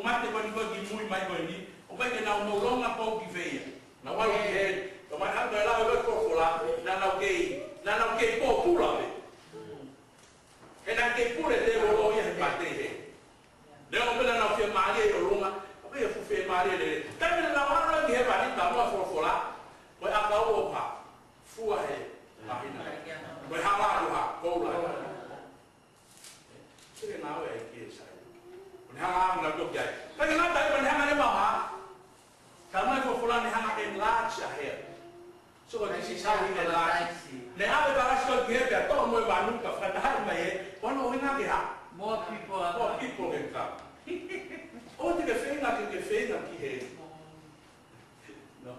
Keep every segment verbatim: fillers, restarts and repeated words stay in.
mate ko eni ko ē ki mui mai ko eni, ʻoku ʻikai ke nau maʻu longoaʻa ki fē ia. Naʻa nau ʻalu ki heli, ka mai ʻalu ʻo lau e folofola, naʻa nau kei, naʻa nau kei pōpula pē. He naʻe kei pule tēvolo ia he mate he. Neongo pē naʻa nau fiemālie ʻi ʻolunga, ka ʻoku ʻikai ke fuʻu fiemālie lelei. Taimi naʻa nau ʻalu ki hēvani, talamai ʻe he folofola, ko e ʻakau ʻoku hā, fua he māhina. Ko e hala ʻoku hā, koula. Sio ki he ngāue ʻa e ʻEiki ʻe sai. Ko ʻene hanga ʻo nau toki ai. Ka ʻikai ngata ai, ko ʻene hanga leva ʻo hā. Talamai ʻe he folofola naʻe hanga ʻo enlarge ʻa heli. So what this is how he enlarge. Naʻe ʻave kalasi ko ē ki heli pea toʻo mo e vanu ka fakatahaʻi mai ē. Ko hono ʻuhinga ke hā. More people are More people can come. ʻOua te ke feinga ke, ke feinga ki heli. No.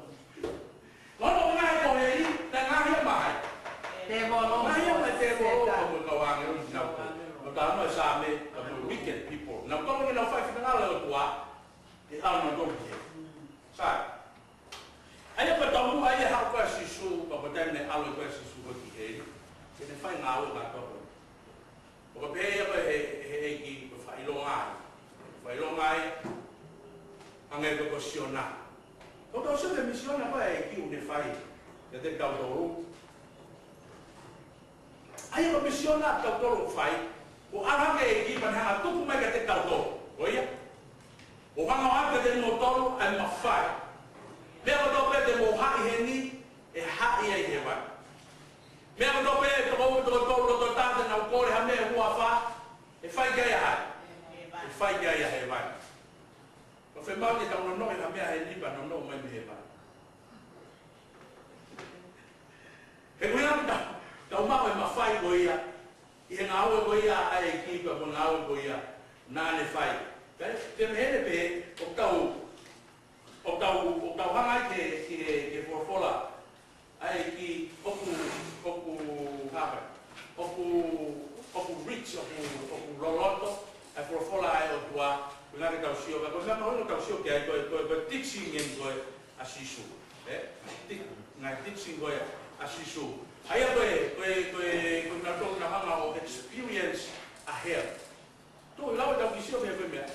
Ko hono ʻuhinga he ko heli, naʻe ngaahi ʻa e maha. Tēvolo. Ngaahi ʻa e maha tēvolo, Sētane. Ka mo e kau ʻāngelo, nau ko. Mo e kau ʻāngelo Saame, ka mo e wicked people. Nau kau ke nau fai finangalo ʻo e ʻOtua, ʻe ʻalu nautolu ki heli. Sai. ʻA ia ko e taumuʻa ia haʻu ko ē ʻa Sīsū, ka ko e taimi naʻe ʻalu ko ē ʻa Sīsū ko ē ki heli. Ke ne fai ngāue kātoa ko ē. ʻOku pehē ia ko ē he, he ʻEiki ko e fakaʻilonga ai. Fakaʻilonga ai, hangē ko ē ko Siona. Ko e tau sio ki he misiona ko ē ʻa e ʻEiki ʻoku ne fai. Kiate kitautolu. ʻA ia ko e misiona ʻa kitautolu ʻoku fai. Ko e ʻalu hake ʻa e ʻEiki pea ne hanga ʻo tuku mai kiate kitautolu. Ko ia. ʻO hanga ʻo ʻoatu kiate kimoutolu ʻa e mafai. Meʻa kotoa pē te mou haʻi heni, ʻe haʻi ai ʻi hēvani. Meʻa kotoa pē, toko ua, toko tolu, loto taha te nau kole ha meʻa ʻi ho huafa, ʻe fai ki ai ʻa hai? ʻE fai ki ai ʻa hēvani. Ko e fiemaʻu ke tau nonoʻo ʻi ha meʻa heni pea nonoʻo mai mei hēvani. He ko ia tau, tau maʻu e mafai ko ia, ʻi he ngāue ko ia ʻa e ʻEiki pea mo e ngāue ko ia naʻa ne fai. Kae, te mehele pē, ʻoku tau, ʻoku tau, ʻoku tau hanga ai ke, ke, ke folofola. ʻA e ʻEiki ʻoku, ʻoku hapa. ʻOku, ʻoku rich, ʻoku, ʻoku loloto. ʻA e folofola ʻa e ʻOtua, ko e ʻuhinga ke tau sio, ka ko e meʻa mahino ke tau sio ki ai, ko e, ko e, ko e teaching eni ko ē ʻa Sīsū. Ē? Te-, ngaahi teaching ko ē ʻa Sīsū. ʻA ia ko e, ko e, ko e, ko e nautolu naʻa nau hanga ʻo experience ʻa heli. Tuʻu ʻi lalo ʻetau kiʻi sio ki he meʻa.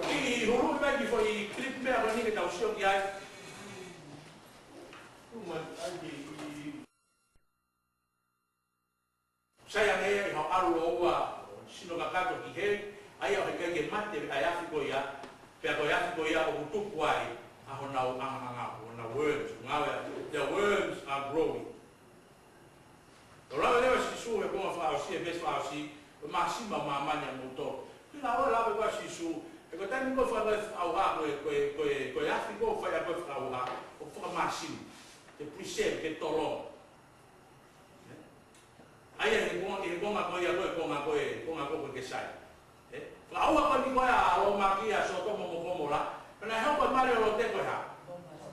ʻI, ʻi hulu mai ki he foʻi clip meʻa ko eni ke tau sio ki ai. Tuʻu mai ai ki, ʻi, Sai ange ia ʻi hoʻo ʻalu ʻo ua sino kakato ki heli, ʻa ia ʻoku ʻikai ke mate ʻa e afi ko ia, pea ko e afi ko ia ʻoku tupu ai ʻa honau ʻangaʻanga, honau worms, ngāue, the worms are growing. ʻO lave leva ʻa Sīsū he konga fakaʻosi, he veesi fakaʻosi, ko e māsima ʻo māmani ʻa moutolu. Pea ʻoku lave ko ē ʻa Sīsū, he ko e taimi ko ē fakaʻauha, ko e, ko e, ko e, ko e afi ko ē fai ʻaki e fakaʻauha, ʻoku fakamāsima, ke preserve, ke tolonga. ʻA ia he konga, he konga ko ia ko e, konga ko e, konga ko ē ko ē ke sai. Ē? Fakaʻauha ko eni ko ē ʻa Lōmaki ʻa Sōtoma mo Komola. Pea naʻe hoko e mali ʻo Lote ko e hā?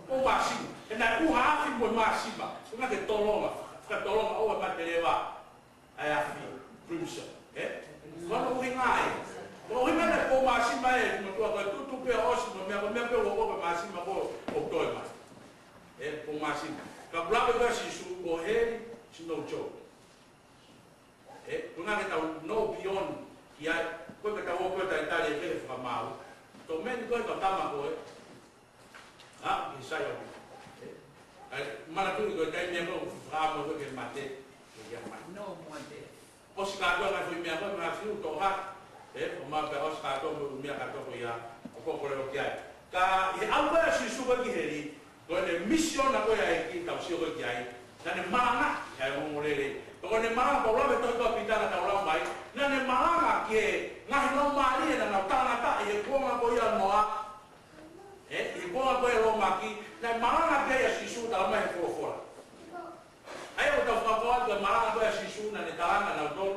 Ko e māsima. He naʻe ʻuha afi mo e māsima. Ko e ʻuhinga ke tolonga. Fakatolonga ʻo e mate leva. ʻA e afi. Brimstone. Ē? Ko hono ʻuhinga ē. Ko hono ʻuhinga naʻe ko e māsima ē. Mo tuʻa ko e tutu pē ʻosi mo e meʻa ko e meʻa pē ʻoku ko e māsima ko ē ʻoku toe mai. Ē, ko e māsima. Ka ʻoku lave ko ē ʻa Sīsū ko heli, it's no joke. Ē, ko e ʻuhinga ke tau know beyond ki ai, ko e ke tau ō ko ē talitali e vele fakamaau. Tō meni ko ē ka tama ko ē. ʻA, ke sai au. Ē, ʻai, manatuʻi ko e taimi ko ē ʻoku fakaʻamu ko ē ke mate, ke ia mai. No more death. ʻOsi kātoa ngaahi foʻi meʻa ko ē, ngaahi fiu toʻohake. Ē, ʻo ma pea ʻosi kātoa mo e meʻa kātoa ko ia, ʻoku ou kole ʻo ki ai. Ka ʻi he ʻalu ko ē ʻa Sīsū ko ē ki heli, ko ʻene misiona ko ē ʻa e ʻEiki tau sio ko ē ki ai, naʻa ne malanga, ʻi he ongoongolelei. Ko ʻene malanga, ko e lave tohi ko ē ʻa Pita naʻa tau lau mai, naʻa ne malanga ki he ngaahi laumālie naʻa nau talangataʻa ʻi he kuonga ko ia ʻo Noa, ē, ʻi he kuonga ko ē ʻo Lōmaki, naʻe malanga ki ai ʻa Sīsū talamai ʻe he folofola. ʻA ia ʻoku tau fakakaukau atu e malanga ko ē ʻa Sīsū naʻa ne talanga nautolu,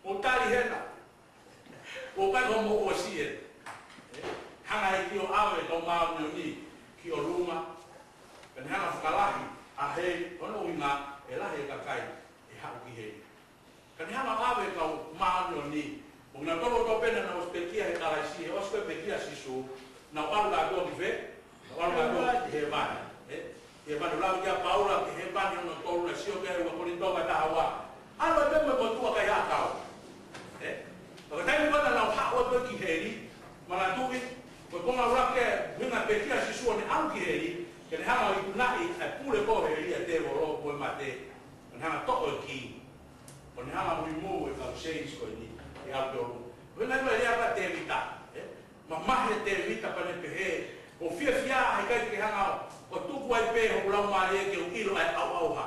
mou tali hena. ʻOku ʻikai ko hoʻomou ʻosi ē. Ē? Hanga ʻe he ʻEiki ʻo ʻave e kau māʻoniʻoni ki ʻolunga. Pea ne hanga ʻo fakalahi ʻa heli, ko hono ʻuhinga ʻe lahi e kakai ʻe haʻu ki heli. Ka ne hanga ʻo ʻave e kau māʻoniʻoni. Mo kinautolu kotoa pē naʻa nau ʻosi pekia ʻe Kalaisi, ʻosi ko ē pekia ʻa Sīsū, nau ʻalu kātoa ki fē? Nau ʻalu kātoa ki hēvani. Ē? Hēvani, lau kia Paula ki hēvani hono tolu naʻe sio ki ai ua Kolinitō vahe taha ua. ʻAlu ē pē mo e motuʻa kaihaʻa kau. Ē? Ko e taimi ko ē naʻa nau haʻu ai ko ē ki heli, manatuʻi, ko e konga ʻuluaki, ʻuhinga pekia ʻa Sīsū ʻo ne ʻalu ki heli, ke ne hanga ʻo ikunaʻi ʻa e pule ko ē ʻo heli, ʻa e tēvolo mo e mate, ʻo ne hanga ʻo toʻo e kī, ʻo ne hanga ʻo remove e kau saints ko eni, ʻi he ʻalu ki ʻolunga. Ko e ʻuhinga ia ko ē ʻa Tēvita, ē? Mamahi ʻa Tēvita pea ne pehē, ʻoku ou fiefia he ʻikai te ke hanga ʻo tuku ai pē hoku laumālie ke u ʻilo ʻa e ʻauʻauha.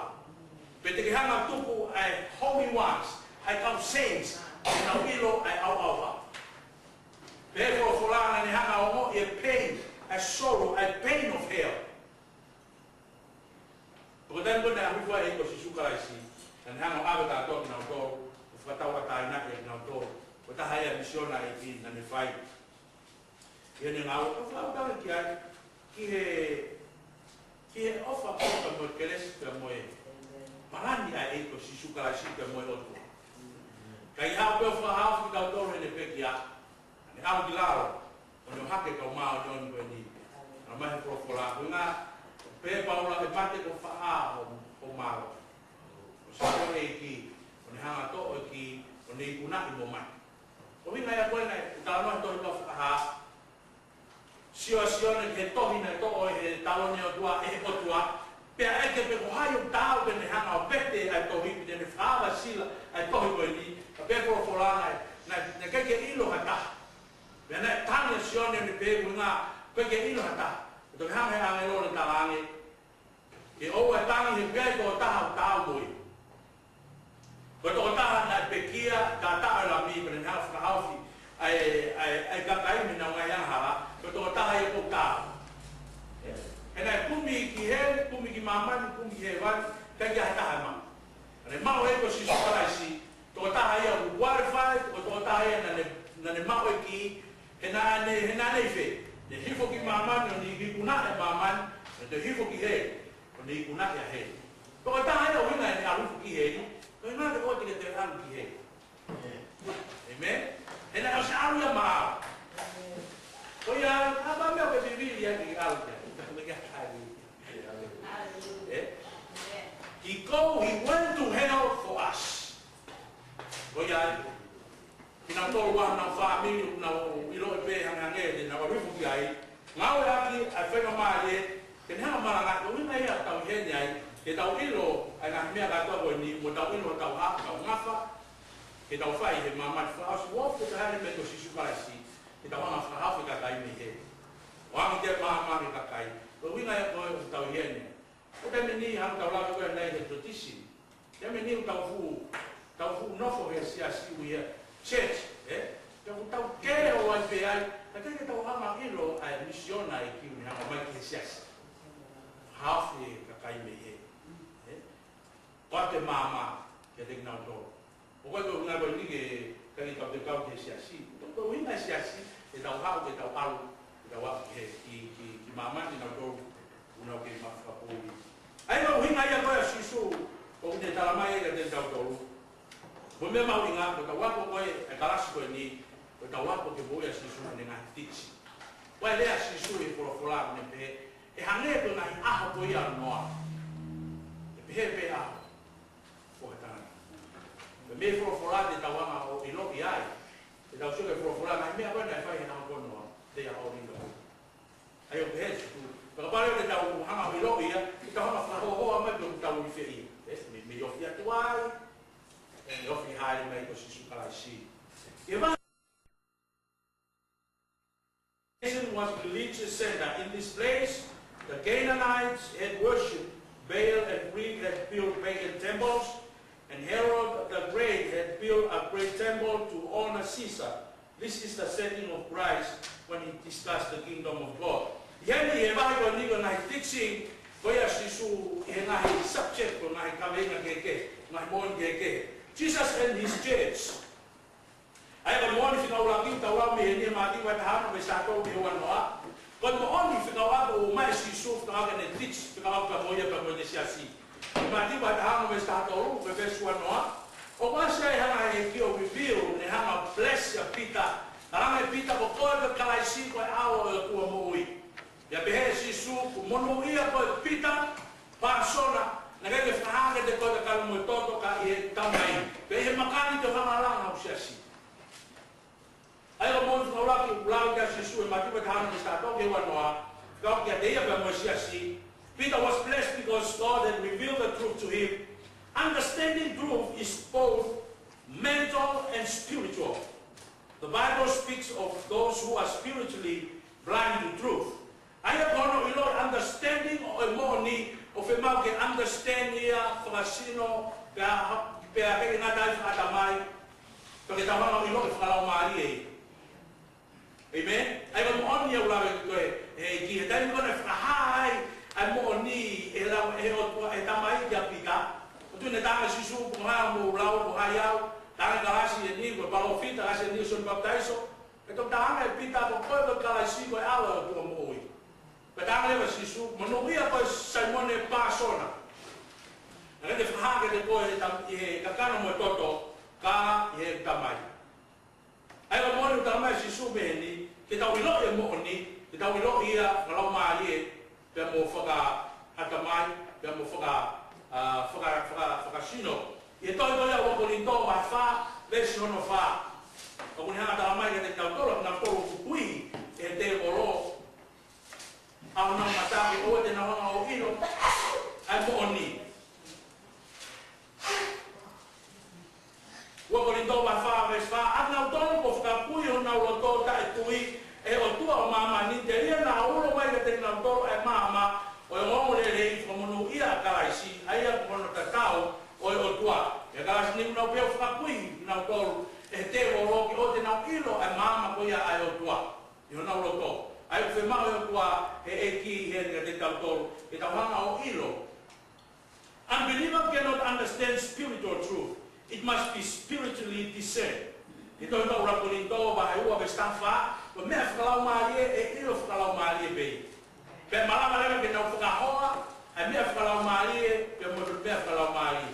Pe te ke hanga ʻo tuku ʻa e holy ones, ʻa e kau saints, ke nau ʻilo ʻa e ʻauʻauha. Pehē ʻe he folofola naʻa ne hanga ʻo ongoʻi e pain, ʻa e sorrow, ʻa e pain of hell. Ko e taimi ko ē naʻe ʻalu ai ʻa e ʻEiki ko Sīsū Kalaisi, naʻa ne hanga ʻo ʻave kātoa kinautolu, ʻo fakatauʻatāinaʻi kinautolu. Ko e taha ia e misiona ʻa e ʻEiki naʻa ne fai. ʻI heʻene ngāue, ʻoku ou fakaʻamu ki ai, ki he, ki he ʻofa pea mo e kelesi pea mo e palani ʻa e ʻEiki ko Sīsū Kalaisi pea mo e ʻOtua. Ka ʻi he ʻaho pē ʻo fakahaofi kitautolu heʻene pekia, naʻa ne ʻalu ki lalo, ʻo ne ʻohake e kau māʻoniʻoni ko eni. Naʻe ʻomai ʻe he folofola, ko e ʻuhinga, pehē ʻe Paula, ʻe mate ko faʻa ho, ho mālohi. ʻO sio ki he ʻEiki, ʻo ne hanga ʻo toʻo e kī, ʻo ne ikunaʻi mo mate. Ko e ʻuhinga ia ko ē naʻe talanoa he tohi ko Fakahā. Sio ʻa Sione ki he tohi naʻe toʻo ʻe he taloni ʻo e ʻOtua, ʻe he ʻOtua. Pea ʻeke pe ko hai ʻoku taau ke ne hanga ʻo pete ʻa e tohi, pe te ne fakaava sila ʻa e tohi ko eni. Ka pehē ʻe he folofola naʻe, naʻe, naʻe ʻikai ke ʻilo ha taha. Pea naʻe tangi ʻa Sione ʻo ne pehē ko e ʻuhinga, ʻikai ke ʻilo ha taha. Pea toki hanga ʻe he ʻāngelo ʻo ne talaange, ke ʻoua ʻe tangi he ʻoku ʻi ai e tokotaha ʻoku taau mo ia. Ko e tokotaha naʻe pekia, taʻataʻa ʻo e Lami, pea ne hanga ʻo fakahaofi ʻa e, ʻa e, ʻa e kakai mei heʻenau ngaahi angahala, ko e tokotaha ia ʻoku taau. He naʻe kumi ki heli, kumi ki māmani, kumi ki hēvani, ʻikai ke ʻi ai ha taha ʻe maʻu. Ka ne maʻu ʻe he ʻEiki ko Sīsū Kalaisi, tokotaha ia ʻoku qualified, ko e tokotaha ia naʻa ne, naʻa ne maʻu e kī, he naʻa ne, he naʻa ne ʻi fē? Ne hifo ki māmani ʻo ne ikunaʻi ʻa māmani, ne toe hifo ki heli ʻo ne ikunaʻi ʻa heli. Ko e tokotaha ia ʻoku ʻuhinga ʻene ʻalu hifo ki heli, ko e ʻuhinga ke ʻoua te ke toe ʻalu ki heli. ʻĒmeni? He naʻe ʻosi ʻalu ia maʻau. Ko ia, ʻa e meʻa ʻoku ke vivili ai ke ʻalu ki ai, ka me ke ʻalu. Ē? He go, he went to hell for us. Ko ia, kinautolu ʻoku nau fāmili, ʻoku nau ʻilo ʻe pē hangehangē, te nau ʻalu hifo ki ai. Ngāueʻaki ʻa e faingamālie, ke ne hanga ʻo malangaʻi, ko e ʻuhinga ia ʻoku tau ʻi heni ai, ke tau ʻilo ʻa e ngaahi meʻa kātoa ko eni, mo tau ʻilo ʻetau haʻu, tau ngafa, ke tau fai he māmani fakaʻosi, ʻoku ʻi ai e meʻa ko Sīsū Kalaisi, ke tau hanga ʻo fakahaofi e kakai mei heli. ʻO ʻoange ki ai e maama ki he kakai, ko e ʻuhinga ia ko ē ʻoku tau ʻi heni. Ko e taimi ni, hangē ko ʻetau lave ko ē ʻanenai he tradition. Taimi ni ʻoku tau fuʻu, tau fuʻu nofo he siasi, we have church, ē? Pea ʻoku tau kele ʻo ʻai pē ai, ka ʻikai ke tau hanga ʻo ʻilo ʻa e misiona ʻa e ʻEiki ʻoku ne hanga ʻo ʻomai ki he siasi. Haofi e kakai mei heli, ē? ʻOatu e maama kiate kinautolu. ʻOku ʻikai ko e ʻuhinga ko eni ke ʻikai ke tau toe kau ki he siasi. Ko e ʻuhinga e siasi, ke tau haʻu, ke tau ʻalu, ke tau ʻalu ki he, ki, ki, ki māmani kinautolu ʻoku nau kei maʻu fakapoʻuli. ʻA ia ko e ʻuhinga ia ko ē ʻa Sīsū, ʻoku ne talamai ai kiate kitautolu. Ko e meʻa mahuʻinga, ko ʻetau ako ko ē, e kalasi ko eni, ko ʻetau ako ki he moʻui ʻa Sīsū mo ʻene ngaahi teaching. Ko e lea ʻa Sīsū ʻi he folofola ʻoku ne pehē, ʻe hangē ko e ngaahi ʻaho ko ia ʻo Noa. ʻE pehē pē ʻaho ko ha tangata. Ko e meʻa folofola te tau hanga ʻo ʻiloʻi ai. Te tau sio ki he folofola, ngaahi meʻa ko ē naʻe fai he ʻaho ko Noa, they are all in the book. ʻA ia ʻoku pehē ʻe Sīsū, kapau leva te tau hanga ʻo ʻiloʻi ia, te tau hanga ʻo fakahohaʻa mai pe ʻoku tau ʻi fē ia. Ē, mei, mei he ofi atu ai, mei he ofi hāʻele mai ko Sīsū Kalaisi. Ē, Nation was religious center. In this place, the Canaanites had worshipped Baal and Greek had built pagan temples, and Herod the Great had built a great temple to honor Caesar. This is the setting of Christ when he discussed the kingdom of God. ʻI heni he vahe ko eni ko e ngaahi teaching ko ia ʻa Sīsū ʻi he ngaahi subject, ko e ngaahi kaveinga kehekehe, ngaahi moʻoni kehekehe. Jesus and his church. ʻA ia ko e moʻoni fika ʻuluaki ʻoku tau lau mei heni he Mātiu vahe taha ono veesi taha tolu ki he ua noa. Ko e moʻoni fika ua ʻoku ʻomai ʻe Sīsū fika ua ke ne teach, fika ua ka mo ia ka mo e siasi. Mātiu vahe taha ono veesi taha tolu, ko e veesi ua noa. ʻOku ʻasi ai e hanga ʻe he ʻEiki ʻo reveal, ne hanga ʻo bless ʻa Pita. Talaange ʻe Pita ko koe ko e Kalaisi, ko e ʻAlo ʻo e ʻOtua moʻui. Pea pehē ʻe Sīsū, kuo monūʻia koe Pita, pāsona, naʻe ʻikai ke fakahā kiate koe ʻe ha kakai mo e toto ka ʻi he Tamai. Pea ʻi he maka ni te u hanga ʻo langa hoku siasi. ʻA ia ko e moʻoni fakaʻuluaki ʻoku lave ki ai ʻa Sīsū ʻi he Mātiu vahe taha ono veesi taha tolu ki he ua noa, fekauʻaki kiate ia pea mo e siasi. Peter was blessed because God had revealed the truth to him. Understanding truth is both mental and spiritual. The Bible speaks of those who are spiritually blind to truth. ʻA ia ko hono ʻiloʻi understanding ʻo e moʻoni, ʻoku fiemaʻu ke understand ia fakasino, pea, pea ʻikai ke ngata ai fakaʻatamai, pea ke tau hanga ʻo ʻiloʻi fakalaumālie. Amen? ʻA ia ko e moʻoni ia ʻoku lave ki ai ʻa e ʻEiki, he taimi ko ē naʻe fakahā ai ʻa e moʻoni ʻe he lau, ʻe he ʻOtua, ʻe he Tamai kia Pita. ʻOku tuʻu ʻene tala ʻe Sīsū, ko hai ʻoku mou lau, ko hai au, tala ʻe kalasi eni, ko e palōfita, kalasi eni, Sione Papitaiso. Pea toki tala ange ʻe Pita, ko koe ko e Kalaisi, ko e ʻAlo ʻo e ʻOtua moʻui. Pea tala leva ʻe Sīsū, monūʻia koe Saimone Pāsona. Naʻe ʻikai te u fakahā kiate koe ʻi he tam-, ʻi he kakano mo e toto, ka ʻi he Tamai. ʻA ia ko e moʻoni ʻoku tala mai ʻe Sīsū mei heni, ke tau ʻiloʻi e moʻoni, ke tau ʻiloʻi ia fakalaumālie, pea mo fakaʻatamai, pea mo faka-, ʻa, faka-, faka-, fakasino. ʻI he tohi ko ia ua Kolinitō vahe fā, veesi hono fā. ʻOku ne hanga ʻo tala mai kiate kitautolu, naʻa nau tolo kukuihi ʻe he tēvolo ʻa honau mata ke ʻoua te nau hanga ʻo ʻilo ʻa e moʻoni. Ua Kolinitō vahe fā veesi fā, ʻa kinautolu kuo fakakui honau loto taʻetui ʻi he ʻOtua ʻo māmani, telia naʻa ulo mai kiate kinautolu ʻa e maama ʻo e ongoongolelei fakamonūʻia ʻa Kalaisi, ʻa ia ko hono tatau ʻo e ʻOtua. ʻIa Kalaisi ni kuo nau pehē ʻoku fakakui kinautolu ʻe he tēvolo ke ʻoua te nau ʻilo ʻa e maama ko ia ʻa e ʻOtua ʻi honau loto. ʻA ia ʻoku fiemaʻu ʻe he ʻOtua, ʻe he ʻEiki heni kiate kitautolu, ke tau hanga ʻo ʻilo. Unbeliever cannot understand spiritual truth. It must be spiritually discerned. ʻI he tohi ua Kolinitō vahe ua veesi taha fā, ko e meʻa fakalaumālie ʻe ʻilo fakalaumālie pē. Pea malava leva ke nau fakahoa ʻa e meʻa fakalaumālie pea mo e meʻa fakalaumālie.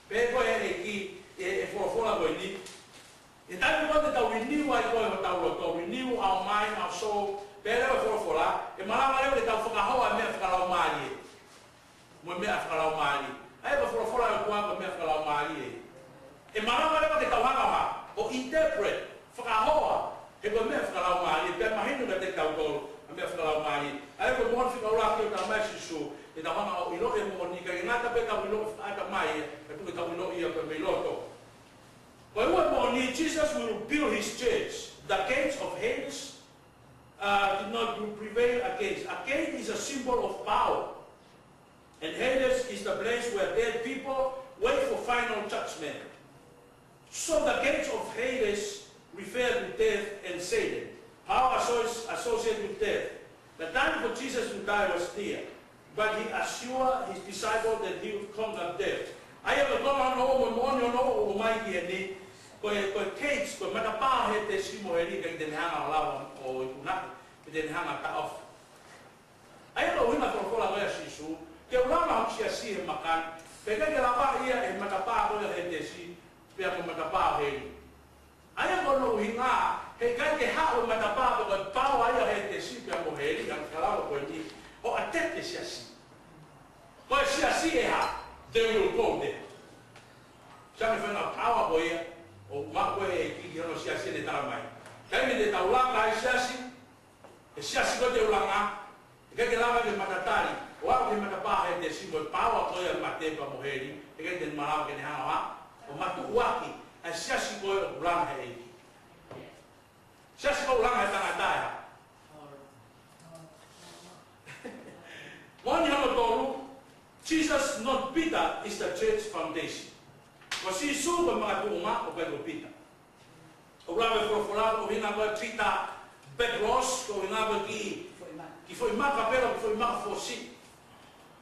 Pea ko e ʻEiki, ʻe, ʻe folofola ko eni. ʻI he taimi ko ē te tau renew ai ko ē hotau loto, renew our mind, our soul, pea leva folofola, ʻe malava leva ke tau fakahoa ʻa e meʻa fakalaumālie mo e meʻa fakalaumālie. ʻA ia ko e folofola ʻa e ʻOtua ko e meʻa fakalaumālie. ʻE malava leva ke tau hanga ʻo interpret, fakahoa, he ko e meʻa fakalaumālie, pea mahino kiate kitautolu ʻa e meʻa fakalaumālie. ʻA ia ko e moʻoni fika ʻuluaki ʻoku tala mai ʻe Sīsū, ke tau hanga ʻo ʻiloʻi e moʻoni, ʻikai ke ngata pē ke tau ʻilo fakaʻatamai, ka tuku ke tau ʻiloʻi ia pea mei loto. Ko e ua e moʻoni, Jesus will build his church. The gates of Hades, uh, did not prevail against. A gate is a symbol of power. And Hades is the place where dead people wait for final judgment. So the gates of Hades refer to death and Satan. Power associ-, associated with death. The time for Jesus to die was near, but he assured his disciples that he would conquer death. ʻA ia ko e konga hono ua mo e moʻoni hono ua ʻoku ʻomai ki heni, ko e, ko e gates, ko e matapā ʻo Hētesi mo heli ʻikai te ne hanga ʻo lava ʻo ikunaʻi, pe te ne hanga ʻo taʻofi. ʻA ia ko e ʻuhinga e folofola ko ia ʻa Sīsū, ke u langa hoku siasi he maka ni, pea ʻikai ke lavaʻi ia ʻe he matapā ko ia ʻo Hētesi, pea mo e matapā ʻo heli. ʻA ia ko hono ʻuhinga, he ʻikai ke haʻu e matapā pe ko e paoa ia ʻo Hētesi pea mo heli, ʻa e kalanga ko eni, ʻo attack e siasi. Ko e siasi ʻe hā, they will go there. Sai, ko e faʻahinga paoa ko ia, ʻoku maʻu ko ē ʻe he ʻEiki ki hono siasi ʻene tala mai. Taimi te tau langa ai e siasi, ʻe siasi ko ē te u langa, ʻikai ke lava ke matatali, ʻo aʻu ki he matapā ʻo Hētesi mo e paoa ko ia ʻo e mate pea mo heli, ʻikai te ne malava ke ne hanga ʻo, ʻo matuʻuaki ʻa e siasi ko ē ʻoku langa ʻe he ʻEiki. Siasi ʻoku langa ʻe he tangata ʻe hā. Moʻoni hono tolu, Jesus, not Peter, is the church foundation. Ko Sīsū ko e makatuʻunga, ʻoku ʻikai ko Pita. ʻOku lave e folofola ko e ʻuhinga ko e Pita, Petros, ko e ʻuhinga ko e kiʻi, kiʻi foʻi maka pē, kiʻi foʻi maka foʻi siʻi.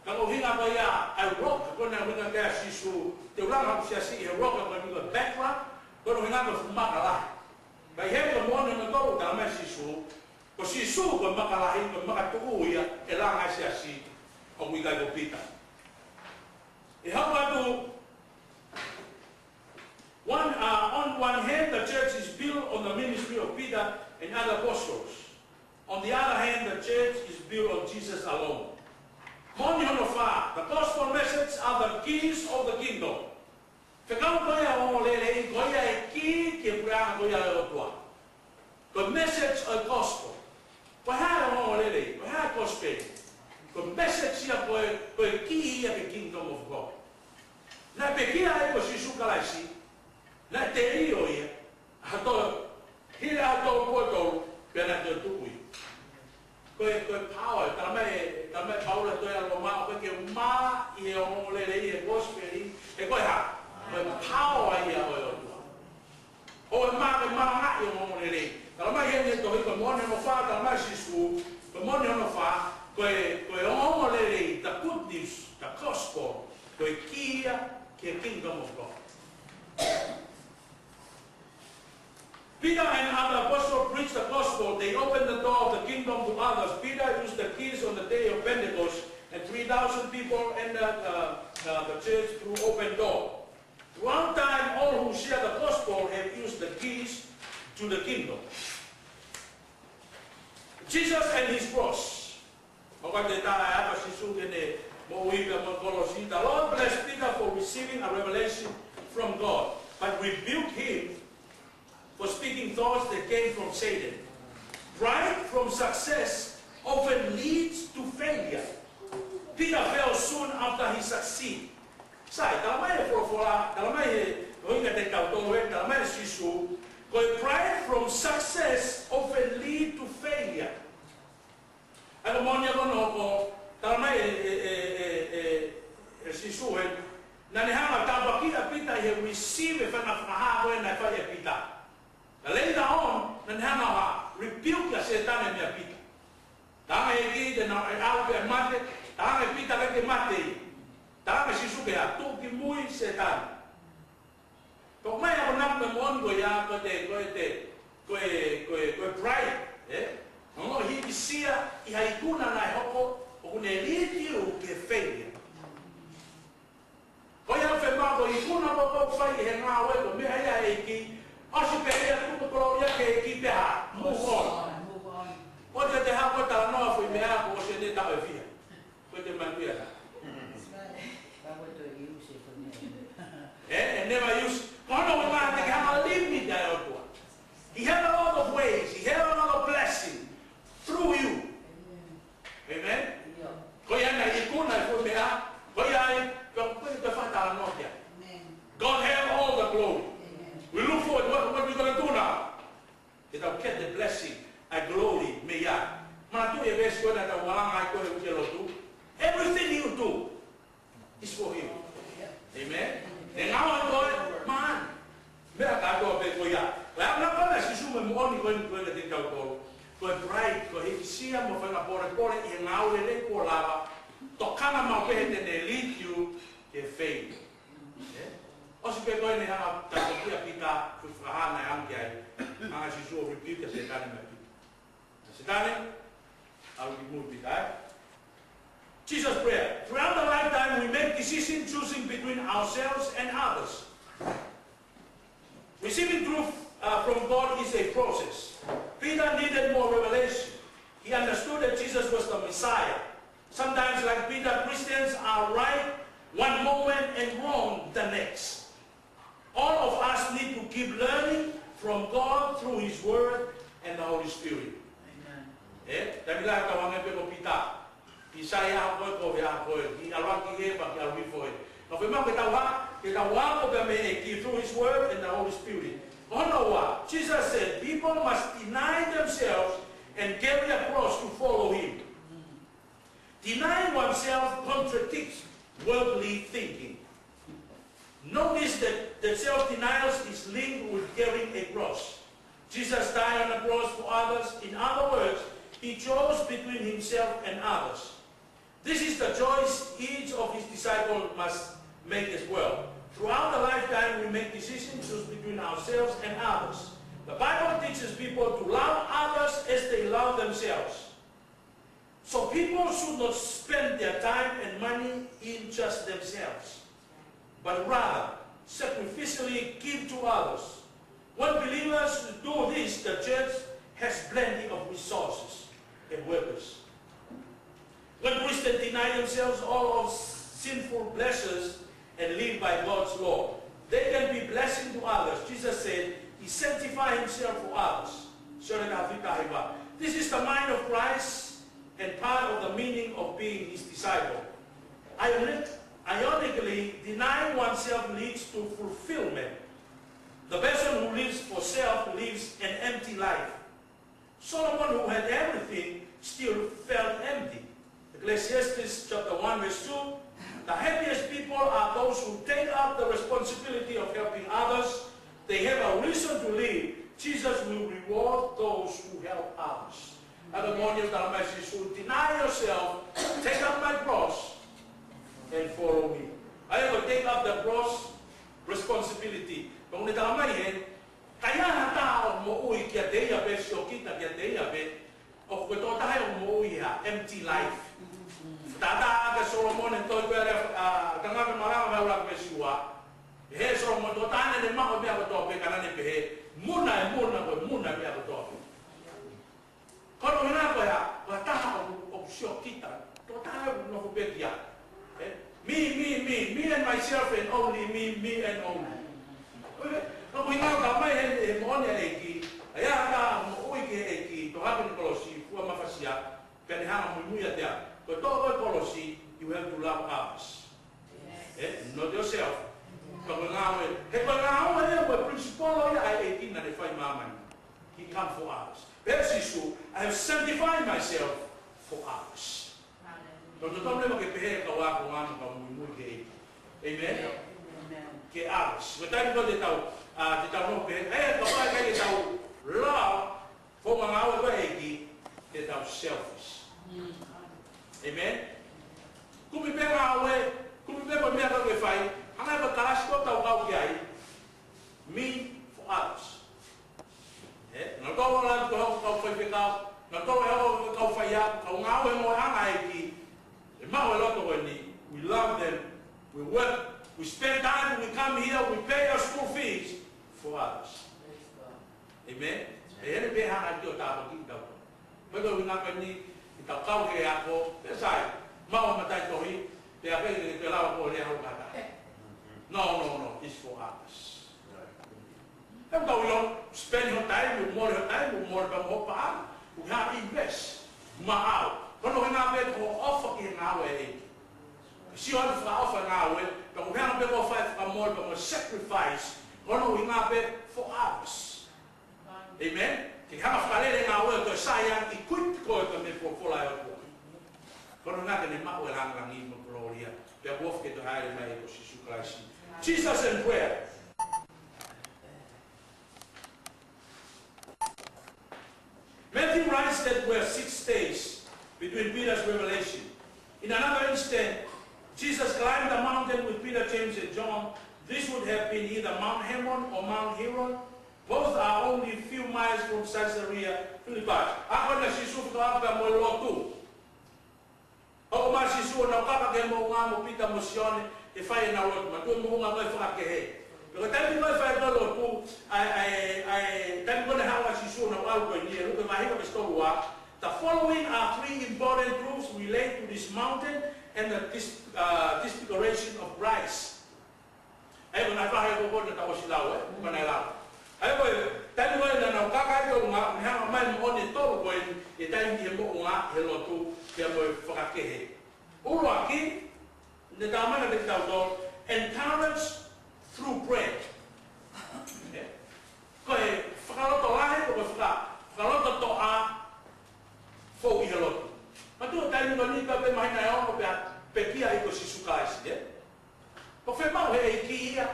Ka ko e ʻuhinga ko ia ʻa e rock, ko ʻene ʻuhinga kia Sīsū, te u langa hoku siasi ʻi he rock, ko e ʻuhinga ko e Petra, ko hono ʻuhinga ko e fuʻu maka lahi. Ka ʻi he ko e moʻoni hono tolu, tala mai ʻe Sīsū, ko Sīsū ko e maka lahi, ko e makatuʻu ia ʻe langa ai e siasi, ʻoku ʻikai ko Pita. ʻI he hoko atu, One, uh, on one hand, the church is built on the ministry of Peter and other apostles. On the other hand, the church is built on Jesus alone. Moʻoni hono fā, the gospel message are the keys of the kingdom. Fekau ko ia ʻo e ongoongolelei, ko ia e kī ki he puleʻanga ko ia ʻo e ʻOtua. Ko e message ʻo e gospel. Ko e hā e ongoongolelei, ko e hā e gospel? Ko e message ia, ko e, ko e kī ia ki he kingdom of God. Naʻe pekia ʻe ia ko Sīsū Kalaisi, naʻe telio ia, ʻaho tolu, hili ʻaho tolungofulu mā tolu, pea naʻe toe tuʻu ia. Ko e, ko e power, talamai, talamai ʻe Paula he tohi ʻa Loma, ʻoku ʻikai ke mā ʻi he ongoongolelei, ʻi he gospel, he ko e hā? Ko e power ia ʻo e ʻOtua. ʻOku mā, ko e malangaʻi ʻo e ongoongolelei. Talamai heni he tohi, ko e moʻoni hono fā, talamai ʻe Sīsū, ko e moʻoni hono fā, ko e, ko e ongoongolelei, the good news, the gospel, ko e kī ia ki he kingdom of God. Peter and other apostles preached the gospel. They opened the door of the kingdom to others. Peter used the keys on the day of Pentecost, and three thousand people entered, uh, uh, the church through open door. Throughout time, all who share the gospel have used the keys to the kingdom. Jesus and his cross. ʻOku ʻikai ke tā ʻa Sīsū ki heʻene moʻui pea mo e kolosi. The Lord blessed Peter for receiving a revelation from God, but rebuked him for speaking thoughts that came from Satan. Pride from success often leads to failure. Peter fell soon after he succeed. Sai, talamai ʻe he folofola, talamai ʻe he ʻuhinga te tau tō he, talamai ʻe Sīsū, ko e pride from success often lead to failure. ʻA ia ko e moʻoni ia ko hono hoko, talamai ʻe, ʻe, ʻe, ʻe, ʻe, ʻe Sīsū heni, naʻa ne hanga ʻo tāpuakiʻi ʻa Pita ʻi he receive e faʻahinga fakahā ko ē naʻe fai ʻe Pita. Ka later on, naʻa ne hanga ʻo rebuke ʻa Sētane meia Pita. Talaange ʻe he ʻEiki te nau ʻalu pē ʻo mate, talaange ʻe Pita ʻikai ke mate ia. Talaange ʻe Sīsū ke hā? Tuʻu ki mui Sētane. Toki ʻomai ʻa e konga mo e moʻoni ko ia, ko e te, ko e te, ko e, ko e, ko e pride, ē? Hono hīkisia ʻi ha ikuna naʻe hoko, ʻoku ne lead you ki he failure. Ko ia ʻoku fiemaʻu ko e ikuna ko ē ʻoku fai ʻe he ngāue ko e meʻa ia ʻa e ʻEiki, ʻosi pē ia, tuku e koloa ia ki he ʻEiki pea move on. Move on. ʻOua te te hanga ʻo talanoa foʻi meʻa kuo ʻosi ʻene taʻu ʻe fiha. Ko e te manatuʻi ʻa e hā? That's right. Ka ko e toe use e foʻi meʻa. Eh, and never use. Ko hono ʻuhinga te ke hanga ʻo limit ʻa e ʻOtua. He have a lot of ways. He have a lot of blessing through you. Amen. Amen? ʻIo. Ko ia naʻe ikuna e foʻi meʻa. Ko ia ai, ko, ko ia te fakatalanoa ki ai. Amen. God have all the glory. Amen. We look forward, what, what we gonna do now? Ke tau get the blessing, a glory, mei ai. Manatuʻi e veesi ko ē naʻa tau malanga ai ko ē he uike lotu. Everything you do is for him. Amen. Ne ngāue ko ē, man. Meʻa kātoa pē ko ia. Ko e anga ko ē ʻa Sīsū mo e moʻoni ko eni ko ē kiate kitautolu. Ko e pride, ko e hīkisia mo e faʻahinga polepole ʻi he ngāue lelei kuo lava. Tokanga maʻu pē he te ne lead you ki he failure. Ē? ʻOsi pē ko ē ne hanga ʻo tāpuakiʻi ʻa Pita, ko e fakahā naʻe ʻalu ki ai. Hanga ʻe Sīsū ʻo rebuke ʻa Sētane meia Pita. Sētane, ʻalu ki mui Pita, ē? Jesus' prayer. Throughout the lifetime, we make decision choosing between ourselves and others. Receiving truth, uh, from God is a process. Peter needed more revelation. He understood that Jesus was the Messiah. Sometimes, like Peter, Christians are right one moment and wrong the next. All of us need to keep learning from God through His Word and the Holy Spirit. Amen. Eh, taimi lahi tau hangē pē ko Pita. Pea sai ʻaho ko ē, kovi ʻaho ko ē. Ki ʻalu ki hē, pea ki ʻalu hifo hē. Ka fiemaʻu ke tau hā, ke tau hā ko pē mei he ʻEiki through His Word and the Holy Spirit. Ko hono ua, Jesus said, people must deny themselves and carry a cross to follow Him. Denying oneself contradicts worldly thinking. Notice that the self-denial is linked with carrying a cross. Jesus died on the cross for others. In other words, he chose between himself and others. This is the choice each of his disciples must make as well. Throughout the lifetime, we make decisions, choose between ourselves and others. The Bible teaches people to love others as they love themselves. So people should not spend their time and money in just themselves, but rather sacrificially give to others. When believers do this, the church has plenty of resources and workers. When Christians deny themselves all of sinful pleasures and live by God's law, they can be blessing to others. Jesus said he sanctified himself for others. Sione taha fitu taha hiva. This is the mind of Christ and part of the meaning of being his disciple. Ionic-, ironically, denying oneself leads to fulfillment. The person who lives for self lives an empty life. Solomon, who had everything, still felt empty. Ecclesiastes chapter one verse two, "The happiest people are those who take up the responsibility of helping others. They have a reason to live. Jesus will reward those who help others." ʻA ia ko e moʻoni ʻoku talamai ʻe Sīsū, "Deny yourself, take up my cross, and follow me." ʻA ia ko e take up the cross, responsibility. Pea ʻoku ne talamai hē, ʻikai ha taha ʻoku moʻui kiate ia pē, siokita kiate ia pē, ʻoku ko e tokotaha ʻoku moʻui ha empty life. Taʻataʻa ʻa Solomone, toe ko e lea, ʻa, tangata malanga mai ʻuluaki veesi ua. He Solomone, tokotaha naʻa ne maʻu e meʻa kotoa pē, ka naʻa ne pehē, muna e muna, ko e muna e meʻa kotoa pē. Ko hono ʻuhinga ko e hā, ko e taha ʻoku, ʻoku siokita, tokotaha ʻoku nofo pē ki ai. Eh? Me, me, me, me and myself and only me, me and only. Ko e, ko e ʻuhinga ʻoku talamai hē, he moʻoni ʻa e ʻEiki, ʻa ia ʻoku moʻui ki he ʻEiki, tohoakiʻi ʻene kolosi, fua mafasia, pea ne hanga ʻo muimui ʻiate ia. Ko e toʻo ko ē kolosi, you have to love others. Yes. Eh? Not yourself. Ka ko e ngāue, he ko e ngāue ia, ko e principle ia ʻa e ʻEiki naʻa ne fai ʻi māmani. He come for others. Pehē ʻe Sīsū, "I have sanctified myself for others." Hallelujah. Totonu leva ke pehē ʻa e kau ako ngāue ka muimui ki he ʻEiki. Amen? Amen. Ki he others. Ko e taimi ko ē te tau, ʻa, te tau nofo pehē, ʻe, kapau ʻe ʻikai ke tau lava, founga ngāue ko ē ʻa e ʻEiki, te tau selfish. Mm. Amen? Kumi pē ngāue, kumi pē ko e meʻa ko ē ke fai, hangē ko e kalasi ko ē ʻoku tau kau ki ai, me for others. Eh, naʻa tau ala ko e kau faifekau, naʻa tau ala ko e kau faiako, kau ngāue mo e anga ʻEiki, ʻe maʻu e loto ko eni, we love them, we work, we spend time, we come here, we pay our school fees for others. Amen? ʻE ʻi ai pē ha ʻaho ʻe tau tāpuakiʻi kitautolu. Pea ko e ʻuhinga ko eni, ʻi he tau kau he ako, pea sai, maʻu ha mataʻitohi, pea pehē ke te lava ko e lea hau kata. No, no, no, it's for others. He ʻoku tau ʻilo, spend ho taimi, mole ho taimi, mole pē mo ho paʻanga, ʻoku ke invest, maʻau. Ko hono ʻuhinga pē ko e ʻofa ki he ngāue ē. Sio atu fakaʻofa ngāue, pea ko e ʻuhinga pē ko e fai fakamole, pea mo e sacrifice, ko hono ʻuhinga pē for others. Amen. Ke hanga fakalele ngāue ʻo toe sai ange, equip koe ka me folofola ʻa e ʻOtua. Ko hono ʻuhinga ke ne maʻu e langilangi mo e kolōlia. Pea kuo ʻofa ke toe hāʻele mai ʻa e ʻEiki ko Sīsū Kalaisi. Jesus and prayer. Matthew writes that were six days between Peter's revelation. In another instant, Jesus climbed the mountain with Peter, James, and John. This would have been either Mount Hermon or Mount Hermon. Both are only a few miles from Caesarea Philippi. Ako ʻa Sīsū fakaʻapaʻapa mo e lotu. ʻO ʻomai ʻa Sīsū ʻo nau kaka ki he moʻunga mo Pita mo Sione, ke fai ʻenau lotu. Manatuʻi e moʻunga ko ē fakakehe. Pea ko e taimi ko ē fai ʻenau lotu, ʻa e, ʻa e, ʻa e, taimi ko ē naʻe haʻu ai ʻa Sīsū ʻo nau ʻalu ko eni, ʻi Luke vahe hiva veesi tolu ua, the following are three important truths relate to this mountain and the dis-, uh, disfiguration of Christ. ʻA ia ko e ngaahi vahe ko ē naʻa tau ʻosi lau, ē, ko ē naʻe lau. ʻA ia ko e taimi ko ē naʻa nau kaka ai ki ʻolunga, ne hanga mai moʻoni e tolu ko eni, e taimi ʻi he moʻunga, he lotu, pea mo e fakakehe. ʻUluaki, ne talamai kiate kitautolu, encourage through prayer. Ē? Ko e fakalotolahi, ko e faka-, fakalototoʻa, fou ʻi he lotu. Manatuʻi e taimi ko eni ko e pē māhina ʻe ono pea pekia ʻa e ʻEiki ko Sīsū Kalaisi, ē? Ko e fiemaʻu ʻe he ʻEiki ia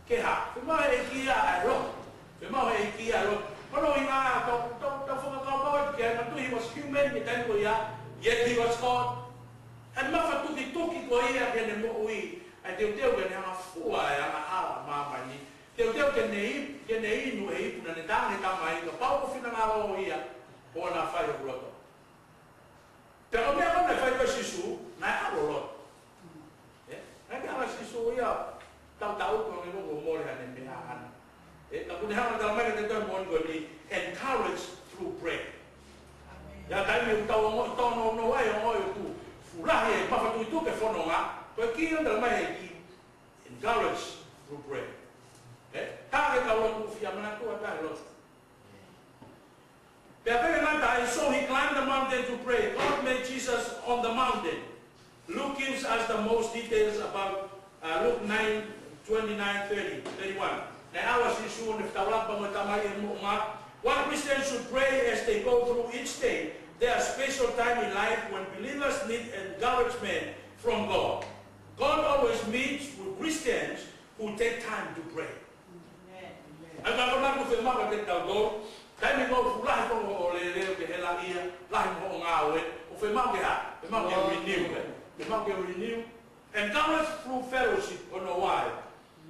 ke hā? Fiemaʻu ʻe he ʻEiki ia ʻa e lotu. Fiemaʻu ʻe he ʻEiki ia ʻa e lotu. Ko hono ʻuhinga tau, tau, tau fakakaukau atu ki ai, manatuʻi he was human ʻi he taimi ko ia, yet he was God. ʻA e mafatukituki ko ia ki heʻene moʻui, ʻa e teuteu ke ne hanga ʻo fua e angahala ʻa māmani. Teuteu ke ne i-, ke ne inu he ipu naʻa ne tā ange he Tamai, kapau ko e finangalo ia, ʻoua naʻa fai hoku loto. Pea ko e meʻa ko ē naʻe fai ko ē ʻe Sīsū, naʻe ʻalu ʻo lotu. Ē? Naʻe ʻikai ke ʻalu ʻa Sīsū ia, tautau ko ē ʻoku mole haʻane meʻa ʻaʻana. Ē, ka ʻoku ne hanga ʻo talamai kiate kitautolu moʻoni ko eni, encourage through prayer. ʻI he taimi ʻoku tau ongoʻi tōnounou ai, ongoʻi ʻoku fuʻu lahi e mafatukituki e fononga, ko e kī ʻoku talamai ʻe he ʻEiki, encourage through prayer. Ē? Tā ke tau lotu, fie manatuʻa tā e lotu. Pea pehē naʻe, so he climbed the mountain to pray. God met Jesus on the mountain. Luke gives us the most details about, uh, Luke nine, twenty-nine, thirty, thirty-one. Naʻe ʻalu ʻa Sīsū ʻo ne fetaulaki pea mo e Tamai ʻi he moʻunga. Why Christians should pray as they go through each day. There are special time in life when believers need encouragement from God. God always meets with Christians who take time to pray. ʻA ia ko e meʻa ʻoku fiemaʻu kiate kitautolu, taimi ko ē ʻoku lahi hoʻo lelei, ʻoku ke helaʻia, lahi mo hoʻo ngāue, ʻoku fiemaʻu ke hā? Fiemaʻu ke renew, ē? Fiemaʻu ke renew. Encouraged through fellowship, ʻo ne ʻai.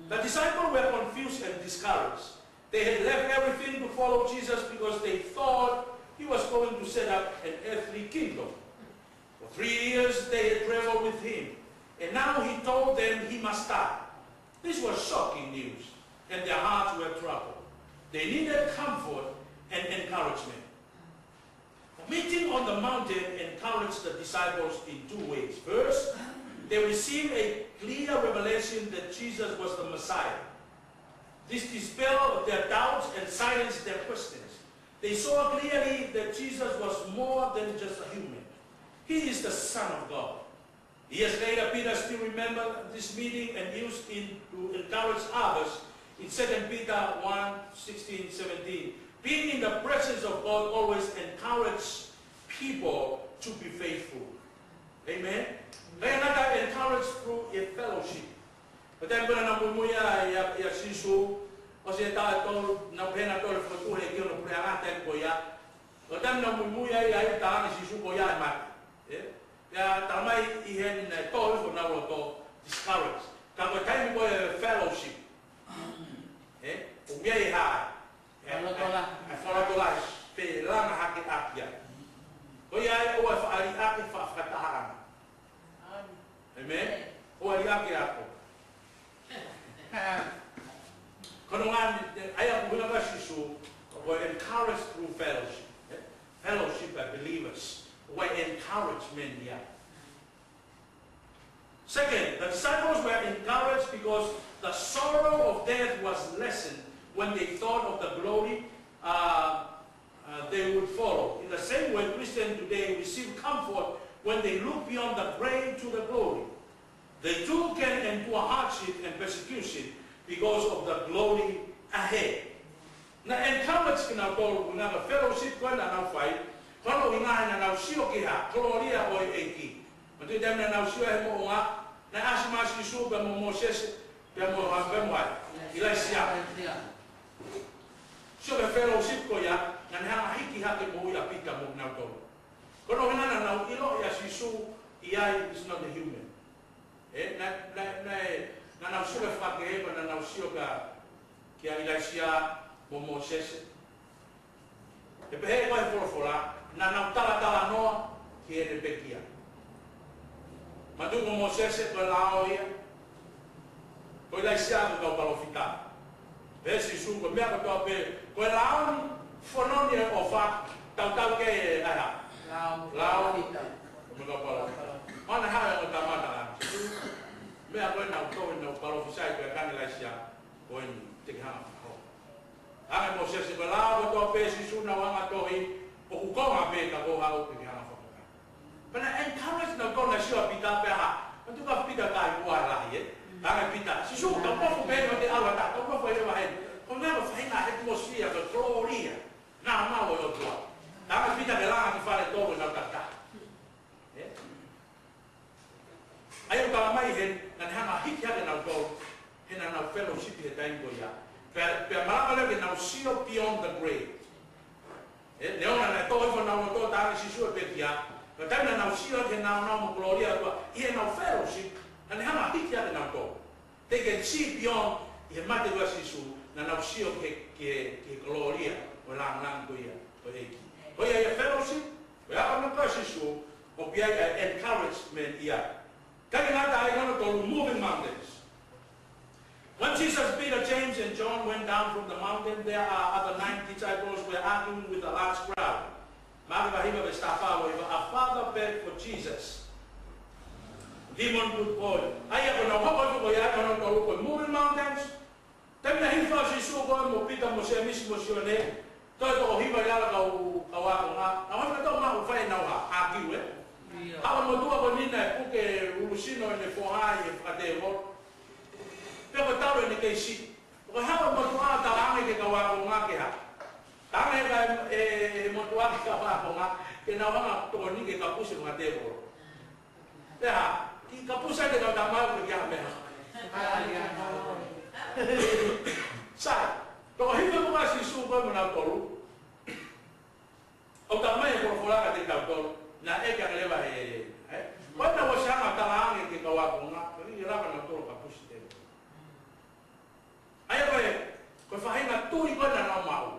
The disciples were confused and discouraged. They had left everything to follow Jesus because they thought he was going to set up an earthly kingdom. For three years they had traveled with him, and now he told them he must die. This was shocking news, and their hearts were troubled. They needed comfort and encouragement. The meeting on the mountain encouraged the disciples in two ways. First, they received a clear revelation that Jesus was the Messiah. This dispelled their doubts and silenced their questions. They saw clearly that Jesus was more than just a human. He is the Son of God. Years later, Peter still remembered this meeting and used it to encourage others in Second Peter one, sixteen, seventeen. Being in the presence of God always encourages people to be faithful. Amen? They are not encouraged through a fellowship. Ko e taimi ko ē naʻa nau muimui ai ʻia, ʻia Sīsū, ʻosi e taʻu ʻe tolu, naʻa nau pehē naʻe tō e fokotuʻu ʻa e ʻEiki ʻi hono puleʻanga he taimi ko ia. Ko e taimi naʻa nau muimui ai, ʻa ia ʻoku talaange ʻe Sīsū ko ia ʻe mate. Ē? Pea talamai ʻi heʻene tō hifo honau loto, discouraged. Ka ko e taimi ko ē fellowship, ē? ʻOku ʻi ai e hā? Fakalotolahi. ʻA e fakalotolahi, pe langa hake ʻaki ia. Ko ia ai ʻoua ʻe faʻa liʻaki e faʻa fakatahaʻanga. Amen. ʻOua ʻe liʻaki e ako. Ko hono ʻuhinga eni, ʻa ia ʻoku ʻuhinga ʻa Sīsū, ko e encourage through fellowship. Ē? Fellowship of believers. Ko e encouragement ia. Second, the disciples were encouraged because the sorrow of death was lessened when they thought of the glory, uh, uh, they would follow. In the same way, Christians today receive comfort when they look beyond the grave to the glory. They too can endure hardship and persecution because of the glory ahead. Naʻe encourage kinautolu ʻi he fellowship ko ē naʻa nau fai, ko hono ʻuhinga he naʻa nau sio ki he kolōlia ʻo e ʻEiki. Manatuʻi taimi naʻa nau sio he moʻunga, naʻe ʻasi mai ʻa Sīsū pea mo Mōsese, pea mo, pea mo ʻIlaisiā. Sio ki he fellowship ko ia, naʻa ne hanga hiki hake moʻui ʻa Pita mo kinautolu. Ko hono ʻuhinga naʻa nau ʻiloʻi ʻa Sīsū ʻi ai is not a human. Ē, naʻe, naʻe, naʻe, naʻa nau sio ki he fakakehe, naʻa nau sio kia, kia ʻIlaisiā mo Mōsese. ʻE pehē ko e folofola, naʻa nau talatalanoa ki heʻene pekia. Manatuʻi ko Mōsese ko e lao ia, ko ʻIlaisiā ko e kau palōfita. Pehē ʻe Sīsū ko e meʻa kotoa pē, ko e lao ni, fononga ʻo e ʻofa, tautau ki ai e ʻaha. Lao. Lao. Ko e kau palōfita. Mana ha e o tamata la. Meʻa ko ē naʻa nau tō, naʻa nau palōfisai ko e kani ʻIlaisiā, ko eni te ke hanga fakahoa. Hanga ʻe Mōsese ko e lao kotoa pē ʻa Sīsū naʻa nau hanga tohi, ʻoku konga pē ka ko e haʻu te ke hanga fakahoa. Pea naʻe encourage nautolu naʻe sio ʻa Pita pea hā. Manatuʻi ko Pita ko e kakai ua lahi, ē. Hanga ʻe Pita, Sīsū, tau nofo pē ʻo te awa ta, tau nofo ʻi he vahe. Ko e meʻa ko e faʻahinga he atmosphere, ko e kolōlia. Naʻa mau ʻo e ʻOtua. Hanga ʻe Pita ke langa ki fale tolu ʻenau takitaha. Ē? ʻA ia ʻoku talamai heni, naʻa ne hanga hiki hake nautolu, he naʻa nau fellowship he taimi ko ia. Pea, pea malava leva ke nau sio beyond the grave. Ē, neongo naʻe tō hifo honau loto, talaange ʻe Sīsū e pekia. Ka taimi naʻa nau sio ki he nāunau mo e kolōlia ʻo e ʻOtua, ʻi heʻenau fellowship, naʻa ne hanga hiki hake nautolu. They can see beyond ʻi he mate ʻa Sīsū, naʻa nau sio ki he, ki he, ki he kolōlia ʻo e lāngilangi ko ia ʻo e ʻEiki. Ko ia ʻi he fellowship, ko e ako naʻe fai ʻe Sīsū, ʻoku ʻi ai e encouragement ia. Ka ʻi he ngata ai ko hono tolu, moving mountains. When Jesus, Peter, James, and John went down from the mountain, there are other nine disciples were arguing with a large crowd. Maʻake vahe hiva veesi taha fā, ua hiva, a father begged for Jesus. Demon good boy. ʻA ia ko ʻenau hoko hifo ko ia ko hono tolu ko e moving mountains. Taimi naʻe hifo ai ʻa Sīsū ko ē mo Pita mo Sēmisi mo Sione. Toe toko hiva ʻi ala kau, kau ākonga. Naʻa nau hanga ʻo maʻu fai ʻenau hā, ʻākiu ē. Haʻu e motuʻa ko eni naʻe puke ʻulusino ʻene foha ʻi he fakatēvolo. Pea ko e talu ʻene kei siʻi. Ko e haʻu e motuʻa ʻo talaange ki he kau ākonga ke hā. Talaange ʻe he, ʻe, ʻe he motuʻa ki he kau ākonga, ke nau hanga ʻo tokoni ke kapusi e fakatēvolo. Pea, kiʻi kapusi ʻa e kau tama ko e kiʻi meʻa. Sai, toko hiva ko ē ʻa Sīsū ko ē mo nautolu. ʻOku talamai ʻe he folofola kiate kitautolu, naʻe ʻeke ange leva ʻe, ē? Ko ena ʻoku ʻosi hanga ʻo talaange ki he kau ākonga, ko e ʻikai lava nautolu ʻo kapusi e tēvolo. ʻA ia ko e, ko e faʻahinga tui ko ē naʻa nau maʻu.